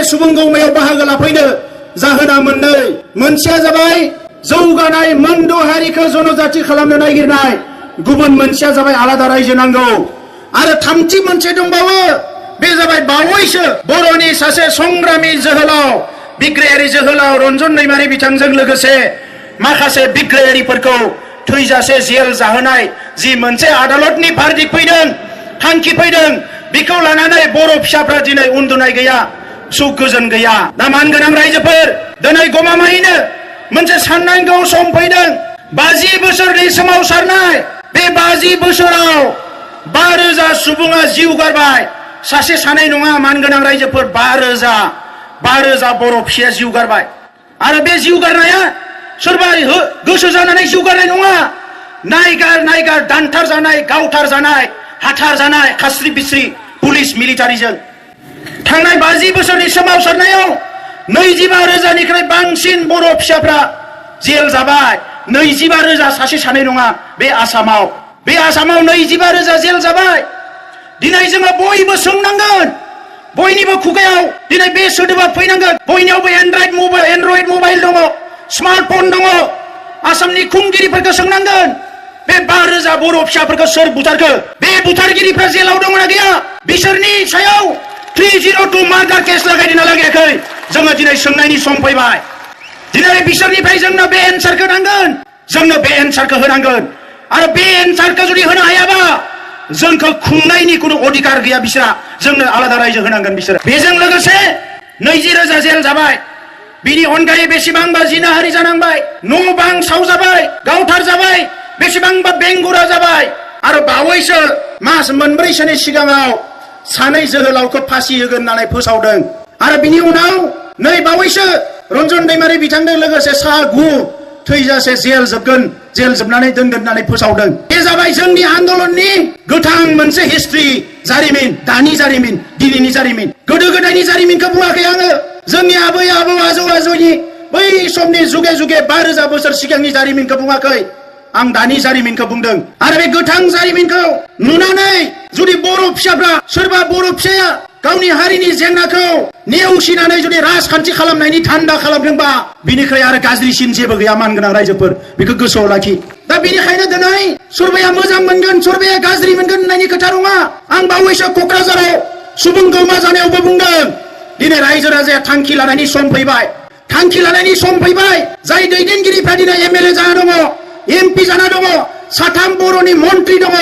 सुबुंगौमायाव बाहागो लाफैनो जाहोना मोननै मोनसेया जाबाय जौगानाय मोनद' हारिखौ जनजाति खालामनो नागिरनाय गुबुन मोनसेया जाबाय आलादा रायजो नांगौ आरो थामथि मोनसे दंबावो बे जाबाय बावैसो बर'नि सासे संग्रामी जोहोलाव बिग्रायारि जोहोलाव रन्जन दैमारि बिथांजों लोगोसे माखासे बिग्रायारिफोरखौ थैजासे जेल जाहोनाय जि मोनसे आदालतनि भार्डिक्ट फैदों थांखि फैदों बेखौ लानानै बर' फिसाफ्रा दिनै उन्दुनाय गैया सुख गोजोन गैया दा मानगोनां रायजोफोर दिनै गमामायैनो मोनसे साननांगौ सम फैदों 50 बोसोरनि सोमावसारनाय बे 50 बोसोराव 5,000 सुबुङा जिउ गारबाय सासे सानै नङा मानगोनां रायजोफोर 5,000 बर' फिसाया जिउ गारबाय आरो बे जिउ गारनाया सोरबा गोसो जानानै जिउ गारनाय नङा नायगार दानथार जानाय गावथार जानाय हाथार जानाय खास्रि बिस्रि पुलिस मिलिटारिजों थांनाय 50 बोसोरनि सोमावसारनायाव 25,000निख्रुइ बांसिन बर' फिसाफ्रा जेल जाबाय 25,000 सासे सानै नङा बे आसामाव 25,000 जेल जाबाय दिनै जोङो बयबो सोंनांगोन बयनिबो खुगायाव दिनै बे सोदोबा फैनांगोन बयनियावबो एन्ड्रइड मबाइल दङ स्मार्टफन दङ आसामनि खुंगिरिफोरखौ सोंनांगोन बे 5,000 बर' फिसाफोरखौ सोर बुथारखो बे बुथारगिरिफ्रा जेलाव दंना गैया बिसोरनि सायाव 302 मार्डार केस लागायदोंना लागायाखै जोङो दिनै सोंनायनि सम फैबाय दिनै बिसोरनिफ्राय जोंनो बे एन्सारखौ नांगोन जोंनो बे एन्सारखौ होनांगोन आरो बे एन्सारखौ जुदि होनो हायाबा जोंखौ खुंनायनि कुनु अधिकार गैया बिसोरा जोंनो आलादा रायजो होनांगोन बिसोर बेजों लोगोसे 20,000 जेल जाबाय बिनि अनगायै बेसेबांबा जिनाहारि जानांबाय न' बां सावजाबाय गावथार जाबाय बेसेबांबा बेंगुरा जाबाय आरो बावैसो मास मोनब्रैसोनि सिगाङाव सानै जोहोलावखौ फासि होगोन होननानै फोसावदों आरो बिनि उनाव नै बावैसो रन्जन दैमारि बिथांजों लोगोसे सा 9 थैजासे जेल जोबनानै दोनगोन होननानै फोसावदों बे जाबाय जोंनि आन्दोलननि गोथां मोनसे हिस्ट्रि जारिमिन दानि जारिमिन दिनैनि जारिमिन गोदो गोदायनि जारिमिनखौ बुङाखै आङो जोंनि आबै आबौ आजौ आजौनि बै समनि जुगे 5,000 बोसोर सिगांनि जारिमिनखौ बुङाखै आं दानि जारिमिनखौ बुंदों आरो बे गोथां जारिमिनखौ नुनानै जुदि बर' फिसाफ्रा सोरबा बर' फिसाया गावनि हारिनि जेंनाखौ नेवसिनानै जुदि राजखान्थि खालामनायनि थान्दा खालामदोंबा बिनिख्रुइ आरो गाज्रिसिन जेबो गैया मानगोनां रायजोफोर बेखौ गोसोआव लाखि दा बेनिखायनो दिनै सोरबाया मोजां मोनगोन सोरबाया गाज्रि मोनगोन होननायनि खोथा नङा आं बावैसो क'क्राझाराव सुबुं गौमा जानायावबो बुंदों दिनै रायजो राजाया थांखि लानायनि सम फैबाय जाय दैदेनगिरिफ्रा दिनै MLA जाना दङ MP जाना दङ 3 बर'नि मन्त्रि दङ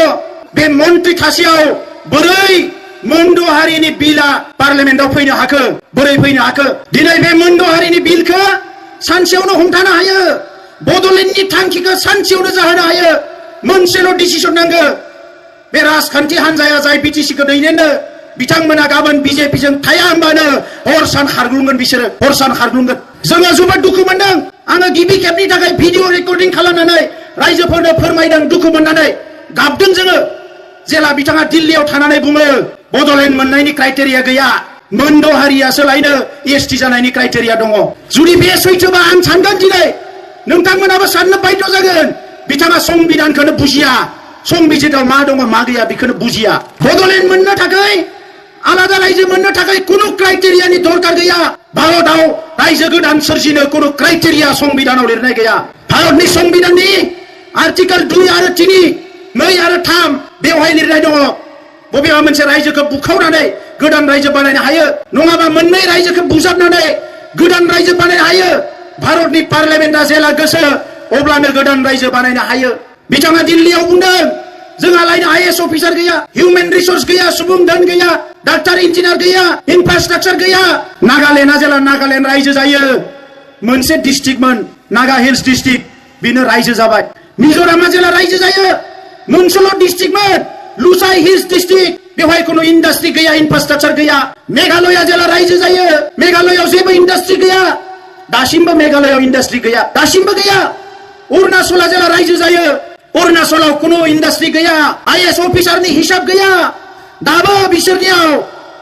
बे मन्त्रि थासेयाव बोरै मोनद' हारिनि बिला पार्लियामेन्टआव फैनो हाखो बोरै फैनो हाखो दिनै बे मोनद' हारिनि बिलखौ सानसेयावनो हमथानो हायो बड'लेण्डनि थांखिखौ सानसेयावनो जाहोनो हायो मोनसेल' डिसिसन नांगौ बे राजखान्थि हान्जाया जाय BTC-खौ दैदेनो बिथांमोना गाबोन BJP-जों थाया होनबानो हर सान खारग्लुंगोन बिसोरो हर सान खारग्लुंगोन जोङो जोबोद दुखु मोनदों आङो गिबि खेबनि थाखाय भिडिअ रेकर्डिं खालामनानै रायजोफोरनो फोरमायदों दुखु मोननानै गाबदों जोङो जेला बिथाङा दिल्लीयाव थानानै बुङो बड'लेण्ड मोननायनि क्राइटेरिया गैया मोनद' हारियासो लायनो ST जानायनि क्राइटेरिया दङ जुदि बे सैथोबा आं सानगोन दिनै नोंथांमोनाबो साननो बाध्य जागोन बिथाङा संबिधानखौनो बुजिया संबिजिताव मा दङ मा गैया बेखौनो बुजिया बड'लेण्ड मोननो थाखाय आलादा रायजो मोननो थाखाय कुनु क्राइटेरियानि दरकार गैया भारतआव रायजो गोदान सोरजिनो कुनु क्राइटेरिया संबिधानाव लिरनाय गैया भारतनि संबिधाननि आर्टिकल 2 आरो 3 2 आरो 3 बेवहाय लिरनाय दङ बबेबा मोनसे रायजोखौ बुखावनानै गोदान रायजो बानायनो हायो नङाबा मोननै रायजोखौ बुजाबनानै गोदान रायजो बानायनो हायो भारतनि पार्लियामेन्टआ जेला गोसो अब्लानो गोदान रायजो बानायनो हायो बिथाङा दिल्लीयाव बुंदों जोंहा लायनो IAS अफिसार गैया हिउमेन रिसोर्स गैया सुबुं धोन गैया डाक्टार इन्जिनियार गैया इनफ्रास्ट्राक्चार गैया नागालेण्डआ जेला नागालेण्ड रायजो जायो मोनसे डिस्ट्रिक्टमोन नागा हिल्स डिस्ट्रिक्ट बेनो रायजो जाबाय मिजोरामा जेला रायजो जायो मोनसेल' डिस्ट्रिक्टमोन लुसाइ हिल्स डिस्ट्रिक्ट बेवहाय कुनु इन्डास्ट्रि गैया इनफ्रास्ट्राक्चार गैया मेघालया जेला रायजो जायो मेघालयाव जेबो इन्डास्ट्रि गैया दासिमबो मेघालयाव इन्डास्ट्रि गैया दासिमबो गैया अरुणाचला जेला रायजो जायो अरुणाचलाव कुनु इन्डास्ट्रि गैया IAS अफिसारनि हिसाब गैया दाबो बिसोरनियाव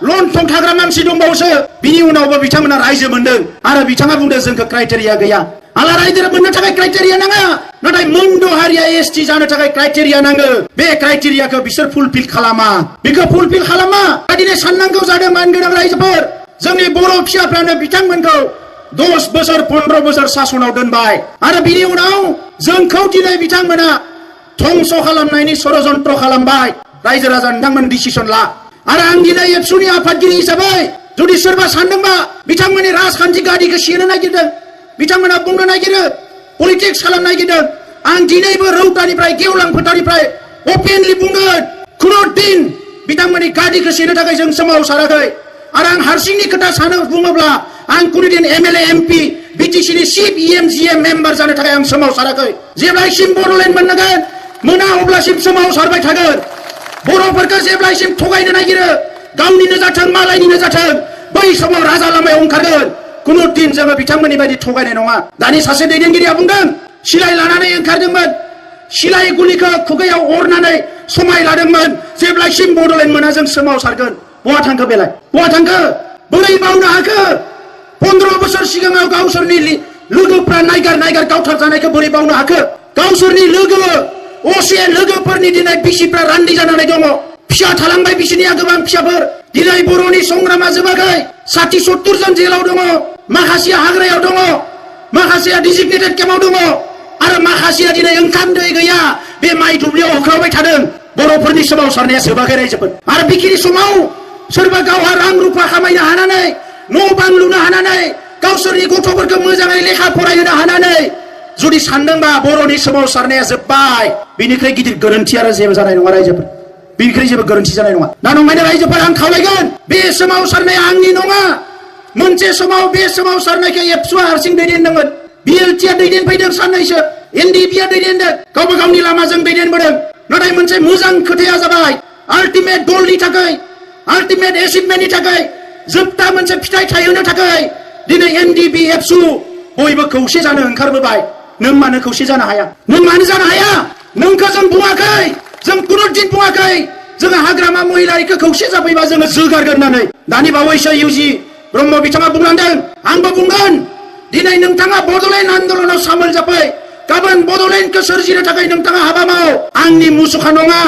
लन थं थाग्रा मानसि दंबावोसो बिनि उनावबो बिथांमोना रायजो मोनदों आरो बिथाङा बुंदों जोंखौ क्राइटेरिया गैया आलादा रायजो मोननो थाखाय क्राइटेरिया नाङा नाथाय मोनद' हारिया ST जानो थाखाय क्राइटेरिया नाङो बे क्राइटेरियाखौ बिसोर फुलफिल खालामा बेखौ फुलफिल खालामा दिनै साननांगौ जादों मानगोनां रायजोफोर जोंनि बर' फिसाफ्रानो बिथांमोनखौ 10 बोसोर 15 बोसोर सासनाव दोनबाय आरो बिनि उनाव जोंखौ दिनै बिथांमोना धंस खालामनायनि षड़यन्त्र खालामबाय रायजो राजा नोंथांमोन डिसिसन ला आरो आं दिनै एबसुनि आफादगिरि हिसाबै जुदि सोरबा सानदोंबा बिथांमोननि राजखान्थि गादिखौ सेनो नागिरदों बिथांमोना बुंनो नागिरो पलिटिक्स खालामनो नागिरदों आं दिनैबो रौतानिफ्राय गेवलां फोथारनिफ्राय अपेनलि बुंगोन खुनु दिन बिथांमोननि गादिखौ सेनो थाखाय जों सोमावसाराखै आरो आं हारसिंनि खोथा सानो बुङोब्ला आं कुनु दिन एमएलए एमपि बिटिसिनि चिफ इएमजिएम मेम्बार जानो थाखाय आं सोमावसाराखै जेब्लासिम बड'लेण्ड मोनगोन मोना अब्लासिम सोमावसारबाय थागोन बर'फोरखौ जेब्लासिम थगायनो नागिरो गावनिनो जाथों मालायनिनो जाथों बै समाव राजा लामायाव ओंखारगोन कुनु दिन जोङो बिथांमोननि बायदि थगायनाय नङा दानि सासे दैदेनगिरिया बुंदों सिलाइ लानानै ओंखारदोंमोन सिलाइ गुलिखौ खुगायाव अरनानै समाय लादोंमोन जेब्लासिम बड'लेण्ड मोना जों सोमावसारगोन बहा थांखो बेलाय बहा थांखो बोरै मावनो हाखो 15 बोसोर सिगाङाव गावसोरनि लोगोफ्रा नायगार गावथार जानायखौ बोरै बावनो हाखो गावसोरनि लोगो असे लोगोफोरनि दिनै बिसिफ्रा रान्दि जानानै दङ फिसा थालांबाय बिसिनिया गोबां फिसाफोर दिनै बर'नि संग्रामा जोबाखै 60-70 जन जेलाव दङ माखासेया हाग्रायाव दङ माखासेया डिजिगनेटेड केम्पआव दङ आरो माखासेया दिनै ओंखाम दै गैया बे माइ दुब्लियाव होख्रावबाय थादों बर'फोरनि सोमावसारनाया जोबाखै रायजोफोर आरो बेखिनि समाव सोरबा गावहा रां रुफा खामायनो हानानै न' बां लुनो हानानै गावसोरनि गथ'फोरखौ मोजाङै लेखा फरायहोनो हानानै जुदि सानदोंबा बर'नि सोमावसारनाया जोब्बाय बिनिख्रुइ गिदिर गोरोन्थि आरो जेबो जानाय नङा रायजोफोर बिनिख्रुइ जेबो गोरोन्थि जानाय नङा दा नंखायनो रायजोफोर आं खावलायगोन बे सोमावसारनाया आंनि नङा मोनसे समाव बे सोमावसारनायखौ एबसुआ हारसिं दैदेनदोंमोन बिएलटिआ दैदेनफैदों साननैसो एनडिपिआ दैदेनदों गावबा गावनि लामाजों दैदेनबोदों नाथाय मोनसे मोजां खोथाया जाबाय आल्टिमेट गोलनि थाखाय आल्टिमेट एचिभमेन्टनि थाखाय जोबथा मोनसे फिथाइ थायहोनो थाखाय दिनै एनडिपि एबसु बयबो खौसे जानो ओंखारबोबाय नों मानो खौसे जानो हाया नों मानो जानो हाया नोंखौ जों बुङाखै जों कुनु दिन बुङाखै जोङो हाग्रामा महिलारिखौ खौसे जाफैबा जोङो जोगारगोन होननानै दानि बावैसो इउजि ब्रह्म बिथाङा बुंलांदों आंबो बुंगोन दिनै नोंथाङा बड'लेण्ड आन्दलनाव सामोल जाफै गाबोन बड'लेण्डखौ सोरजिनो थाखाय नोंथाङा हाबा माव आंनि मुसुखा नङा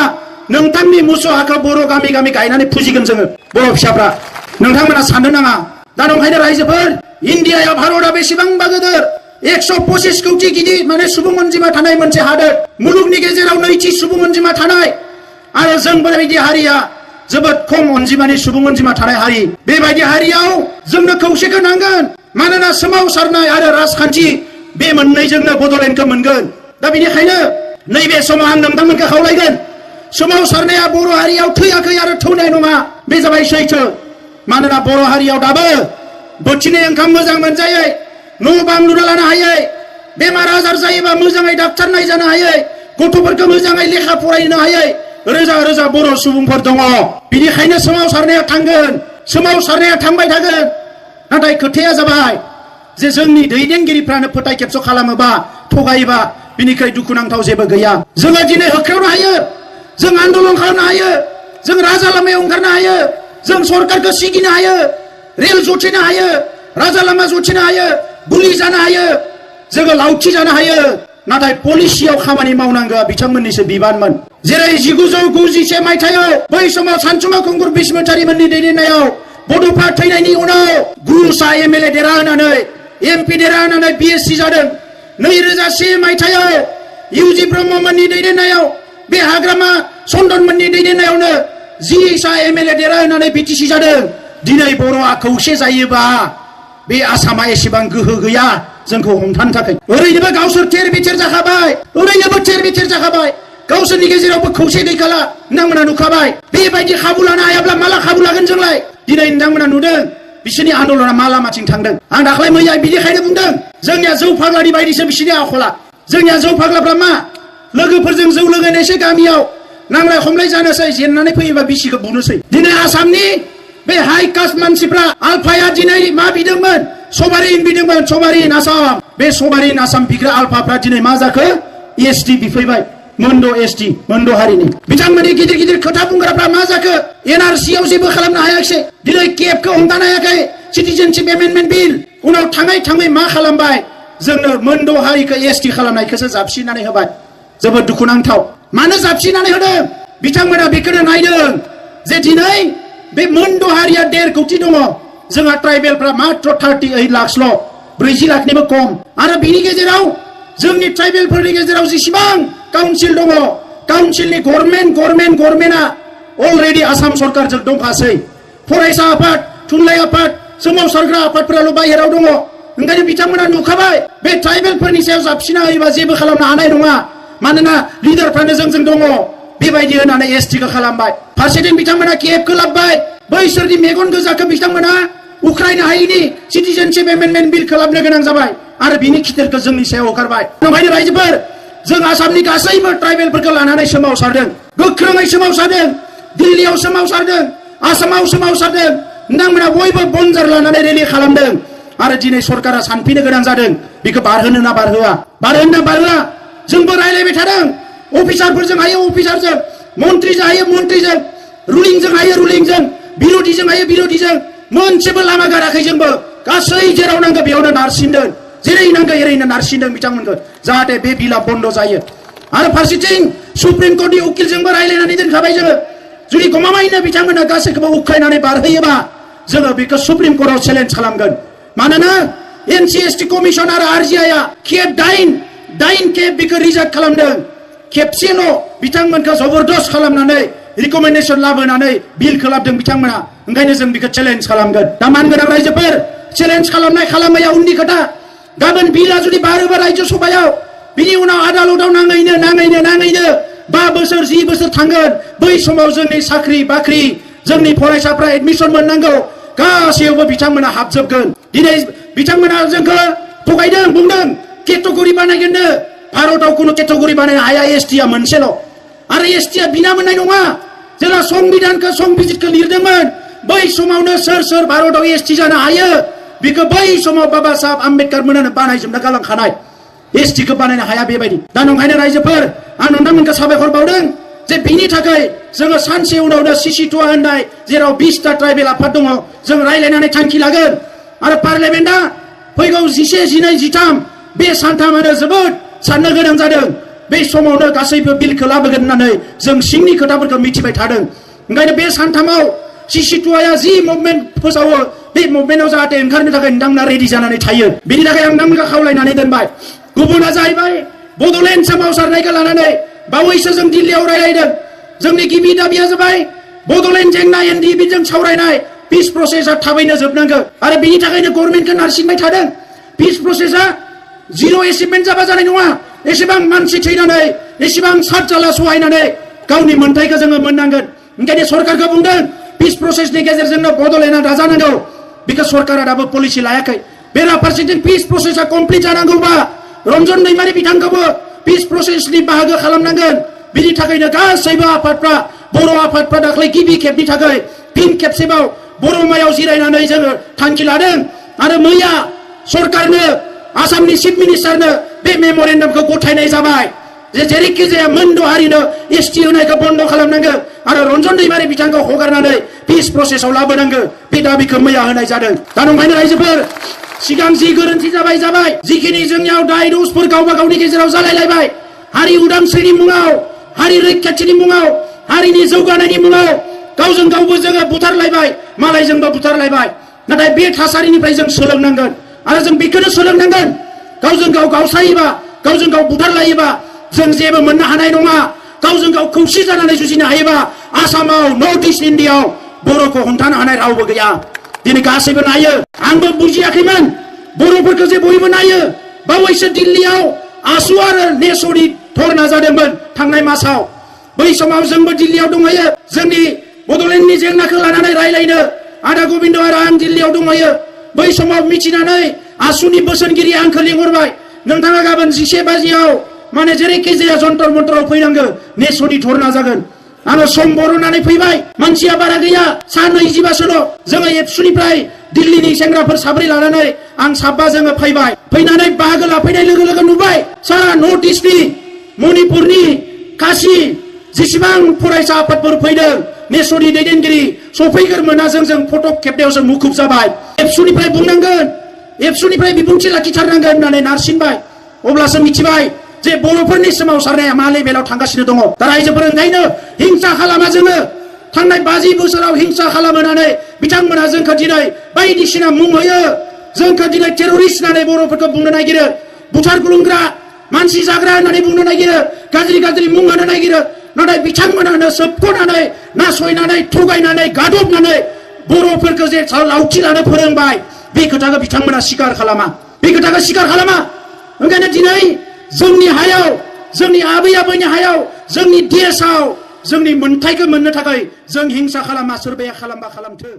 नोंथांनि मुसुखाखौ बर' गामि गामि गायनानै फुजिगोन जोङो बर' फिसाफ्रा नोंथांमोना साननो नाङा दा नंखायनो रायजोफोर इन्डियायाव भारतआ बेसेबांबा गिदिर 125 कौटि गिदिर माने सुबुं अनजिमा थानाय मोनसे हादोर मुलुगनि गेजेराव नैथि सुबुं अनजिमा थानाय आरो जों बेबायदि हारिया जोबोद खम अनजिमानि सुबुं अनजिमा थानाय हारि बेबायदि हारियाव जोंनो खौसेखौ नांगोन मानोना सोमावसारनाय आरो राजखान्थि बे मोननैजोंनो बड'लेण्डखौ मोनगोन दा बेनिखायनो नैबे समाव आं नोंथांमोनखौ खावलायगोन सोमावसारनाया बर' हारियाव थैयाखै आरो थौनाय नङा बे जाबाय सैथो मानोना बर' हारियाव दाबो बोथिनै ओंखाम मोजां मोनजायै न' बां लुना लानो हायै बेमार आजार जायोबा मोजाङै डाक्टार नायजानो हायै गथ'फोरखौ मोजाङै लेखा फरायनो हायै रोजा रोजा बर' सुबुंफोर दङ बिनिखायनो सोमावसारनाया थांगोन सोमावसारनाया थांबाय थागोन नाथाय खोथाया जाबाय जे जोंनि दैदेनगिरिफ्रानो फोथाय खेबस' खालामोबा थगायोबा बिनिख्रुइ दुखुनांथाव जेबो गैया जोङो दिनै होख्रावनो हायो जों आन्दलन खालामनो हायो जों राजा लामायाव ओंखारनो हायो जों सरकारखौ सिगिनो हायो रेल जथिनो हायो राजा लामा जथिनो हायो गुलि जानो हायो जोङो लावथि जानो हायो नाथाय पलिसियाव खामानि मावनांगौआ बिथांमोननिसो बिबानमोन जेरै 1991 मायथाइयाव बै समाव सानसुमा खुंगुर बसुमतारीमोननि दैदेननायाव बड'फा थैनायनि उनाव 9 एमएलए देरा होनानै एमपि देरा होनानै बिएससि जादों 2001 मायथाइयाव इउजि ब्रह्ममोननि दैदेननायाव बे हाग्रामा चन्दनमोननि दैदेननायावनो 10 एमएलए देरा होनानै बिटिसि जादों दिनै बर'आ खौसे जायोबा बे आसामा एसेबां गोहो गैया जोंखौ हमथानो थाखाय ओरैनोबो गावसोर थेर बिथेर जाखाबाय ओरैनोबो थेर बिथेर जाखाबाय गावसोरनि गेजेरावबो खौसे गैखाला नोंथांमोना नुखाबाय बेबायदि खाबु लानो हायाब्ला माला खाबु लागोन जोंलाय दिनै नोंथांमोना नुदों बिसोरनि आन्दलना मा लामाथिं थांदों आं दाख्लै मैया बिनिखायनो बुंदों जोंनिया जौ फाग्लानि बायदिसो बिसोरनि आखला जोंनिया जौ फाग्लाफ्रा मा लोगोफोरजों जौ लोंनोसै गामियाव नांलाय खमलाय जानोसै जेननानै फैयोबा बिसिखौ बुनोसै दिनै आसामनि बे हाई कास्ट मानसिफ्रा आलफाया दिनै मा बिदोंमोन सबारिन बिदोंमोन सबारिन आसाम बे सबारिन आसाम बिग्रा आलफाफ्रा दिनै मा जाखो एसटि बिफैबाय मोनद' एसटि मोनद' हारिनि बिथांमोननि गिदिर गिदिर खोथा बुंग्राफ्रा मा जाखो एनआरसियाव जेबो खालामनो हायाखिसै दिनै केबखौ हमथानो हायाखै सिटिजेनशिप एमेन्डमेन्ट बिल उनाव थाङै मा खालामबाय जोंनो मोनद' हारिखौ एसटि खालामनायखौसो जाबसिनानै होबाय जोबोद दुखुनांथाव मानो जाबसिनानै होदों बिथांमोना बेखौनो नायदों जे दिनै बे मोनद' हारिया 1.5 कौटि दङ जोंहा ट्राइबेलफ्रा मात्र 38 लाखल' 40 लाखनिबो खम आरो बिनि गेजेराव जोंनि ट्राइबेलफोरनि गेजेराव जेसेबां काउन्सिल दङ काउन्सिलनि गभर्नमेन्टआ अलरेडि आसाम सरकारजों दंखासै फरायसा आफाद थुनलाइ आफाद सोमावसारग्रा आफादफोराल' बाहेराव दङ ओंखायनो बिथांमोना नुखाबाय बे ट्राइबेलफोरनि सायाव जाबसिना होयोबा जेबो खालामनो हानाय नङा मानोना लिडारफ्रानो जोंजों दङ बेबायदि होनानै एसटिखौ खालामबाय फारसेथिं बिथांमोना केएफखौ लाबबाय बैसोरनि मेगन गोजाखौ बिथांमोना उख्रायनो हायिनि सिटिजेनशिप एमेन्डमेन्ट बिल खालामनो गोनां जाबाय आरो बिनि खिथेरखौ जोंनि सायाव हगारबाय ओंखायनो रायजोफोर जों आसामनि गासैबो ट्राइबेलफोरखौ लानानै सोमावसारदों गोख्रोङै सोमावसारदों दिल्लीयाव सोमावसारदों आसामाव सोमावसारदों नोंथांमोना बयबो बनजार लानानै रेलि खालामदों आरो दिनै सरकारा सानफिननो गोनां जादों बेखौ बारहोनो ना बारहोआ जोंबो रायलायबाय थादों अफिसारफोरजों हायो अफिसारजों मन्त्रिजों हायो मन्त्रिजों रुलिंजों हायो रुलिंजों बिरोधिजों हायो बिरोधिजों मोनसेबो लामा गाराखै जोंबो गासै जेराव नांगौ बेयावनो नारसिनदों जेरै नांगौ एरैनो नारसिनदों बिथांमोनखौ जाहाथे बे बिला बन्द जायो आरो फारसेथिं सुप्रिम कोर्टनि उकिलजोंबो रायलायनानै दोनखाबाय जोङो जुदि गमामायैनो बिथांमोना गासैखौबो उख्रायनानै बारहोयोबा जोङो बेखौ सुप्रिम कोर्टआव चेलेन्ज खालामगोन मानोना एनसिएसटि कमिसन आरो आरजिआइआ खेब दाइन खेब बेखौ रिजेक्ट खालामदों खेबसेल' बिथांमोनखौ जबरदस्त खालामनानै रिकमेन्डेसन लाबोनानै बिल खालामदों बिथांमोना ओंखायनो जों बेखौ चेलेन्ज खालामगोन दा मानगोनां रायजोफोर चेलेन्ज खालामनाया उननि खोथा गाबोन बिला जुदि बारोबा रायजो सभायाव बिनि उनाव आदालताव नाङैनो 5 बोसोर 10 बोसोर थांगोन बै समाव जोंनि साख्रि बाख्रि जोंनि फरायसाफ्रा एडमिसन मोननांगौ गासैयावबो बिथांमोना हाबजोबगोन दिनै बिथांमोना जोंखौ थगायदों बुंदों केटेगरि बानायगोननो भारताव कुनु केटेगरि बानायनो हाया एसटिआ मोनसेल' आरो एसटिआ बिना मोननाय नङा जेला संबिजितखौ लिरदोंमोन बै समावनो सोर भारताव एसटि जानो हायो बेखौ बै समाव बाबा साहेब आम्बेडकार मोनानो बानायजोबना गालांखानाय एसटिखौ बानायनो हाया बेबायदि दा नंखायनो रायजोफोर आं नोंथांमोनखौ साबायखर बावदों जे बिनि थाखाय जोङो सानसे उनावनो सिसिटुआ होननाय जेराव 20टा ट्राइबेल आफाद दङ जों रायलायनानै थांखि लागोन आरो पार्लियामेन्टआ फैगौ 11, 12, 13 बे सानथामानो जोबोद साननो गोनां जादों बे समावनो गासैबो बिलखौ लाबोगोन होननानै जों सिंनि खोथाफोरखौ मिथिबाय थादों ओंखायनो बे सानथामाव सिसिटुआया जि मुभमेन्ट फोसावो बे मुभमेन्टआव जाहाथे ओंखारनो थाखाय नोंथांमोना रेडि जानानै थायो बेनि थाखाय आं नोंथांमोनखौ खावलायनानै दोनबाय गुबुना जाहैबाय बड'लेण्ड सोमावसारनायखौ लानानै बावैसो जों दिल्लीयाव रायलायदों जोंनि गिबि दाबिया जाबाय बड'लेण्ड जेंना एनडिएफबिजों सावरायनाय पिस प्रसेसआ थाबैनो जोबनांगौ आरो बेनि थाखायनो गभर्नमेन्टखौ नारसिनबाय थादों पिस प्रसेसआ जिर' एचिभमेन्ट जाबा जानाय नङा एसेबां मानसि थैनानै एसेबां सातजाला सहायनानै गावनि मोन्थायखौ जोङो मोननांगोन ओंखायनो सरकारखौ बुंदों पिस प्रसेसनि गेजेरजोंनो बड'लेण्डआ दाजानांगौ बेखौ सरकारा दाबो पलिसि लायाखै बेराफारसेथिं पिस प्रसेसआ कमप्लिट जानांगौबा रन्जन दैमारि बिथांखौबो पिस प्रसेसनि बाहागो खालामनांगोन बिनि थाखायनो गासैबो आफादफ्रा बर' आफादफ्रा दाख्लै गिबि खेबनि थाखाय फिन खेबसेबाव बर'मायाव जिरायनानै जोङो थांखि लादों आरो मैया सरकारनो आसामनि चिफ मिनिस्टारनो बे मेम'रेन्डामखौ गथायनाय जाबाय जे जेरैखि जाया मोनद' हारिनो एसटि होनायखौ बन्द खालामनांगौ आरो रन्जन दैमारि बिथांखौ हगारनानै पिस प्रसेसआव लाबोनांगौ बे दाबिखौ मैया होनाय जादों दा नंखायनो रायजोफोर सिगां जि गोरोन्थि जाबाय जिखिनि जोंनियाव दाय दसफोर गावबा गावनि गेजेराव जालायलायबाय हारि उदांस्रिनि मुङाव हारि रैखाथिनि मुङाव हारिनि जौगानायनि मुङाव गावजों गावबो जोङो बुथारलायबाय मालायजोंबो बुथारलायबाय नाथाय बे थासारिनिफ्राय जों सोलोंनांगोन आरो जों बेखौनो सोलोंनांगोन गावजों गाव गावसायोबा गावजों गाव बुथारलायोबा जों जेबो मोननो हानाय नङा गावजों गाव खौसे जानानै जुजिनो हायोबा आसामाव नर्थ इस्ट इन्डियायाव बर'खौ हमथानो हानाय रावबो गैया दिनै गासैबो नायो आंबो बुजियाखैमोन बर'फोरखौ जे बयबो नायो बावैसो दिल्लीयाव आसु आरो नेस'नि धरना जादोंमोन थांनाय मासाव बै समाव जोंबो दिल्लीयाव दंहैयो जोंनि बड'लेण्डनि जेंनाखौ लानानै रायलायनो आदा गबिन्द आरो आं दिल्लीयाव दंहैयो बै समाव मिथिनानै आसुनि बोसोनगिरि आंखौ लिंहरबाय नोंथाङा गाबोन 11 बाजियाव माने जेरैखि जाया जन्तर मन्तराव फैनांगौ नेस'नि धरना जागोन आङो सम बरनानै फैबाय मानसिया बारा गैया सा 20बासोल' जोङो एबसुनिफ्राय दिल्लीनि सेंग्राफोर साब्रै लानानै आं 7 जोङो फैनानै बाहागो लाफैनाय लोगो लोगो नुबाय सारा नर्थ इस्टनि मणिपुरनि काशी जेसेबां फरायसा आफादफोर फैदों नेस'नि दैदेनगिरि सफैगोर मोना जों फट' खेबनायावसो मुखुब जाबाय एबसुनिफ्राय बुंनांगोन एबसुनिफ्राय बिबुंथि लाखिथारनांगोन होननानै नारसिनबाय अब्लासो मिथिबाय जे बर'फोरनि सोमावसारनाया मा लेभेलाव थांगासिनो दङ दा रायजोफोर ओंखायनो हिंसा खालामा जोङो थांनाय 50 बोसोराव हिंसा खालामनानै बिथांमोना जोंखौ दिनै बायदिसिना मुं होयो जोंखौ दिनै टेररिस्ट होननानै बर'फोरखौ बुंनो नागिरो बुथार गुलुंग्रा मानसि जाग्रा होननानै बुंनो नागिरो गाज्रि गाज्रि मुं होनो नागिरो नाथाय बिथांमोनानो सोबख'नानै नासयनानै थगायनानै गादबनानै बर'फोरखौ जे लावथि लानो फोरोंबाय बे खोथाखौ बिथांमोना स्वीकार खालामा बे खोथाखौ स्वीकार खालामा ओंखायनो दिनै जोंनि हायाव जोंनि आबै आबौनि हायाव जोंनि देशआव जोंनि मोन्थाइखौ मोननो थाखाय जों हिंसा खालामा सोरबाया खालामबा खालामथो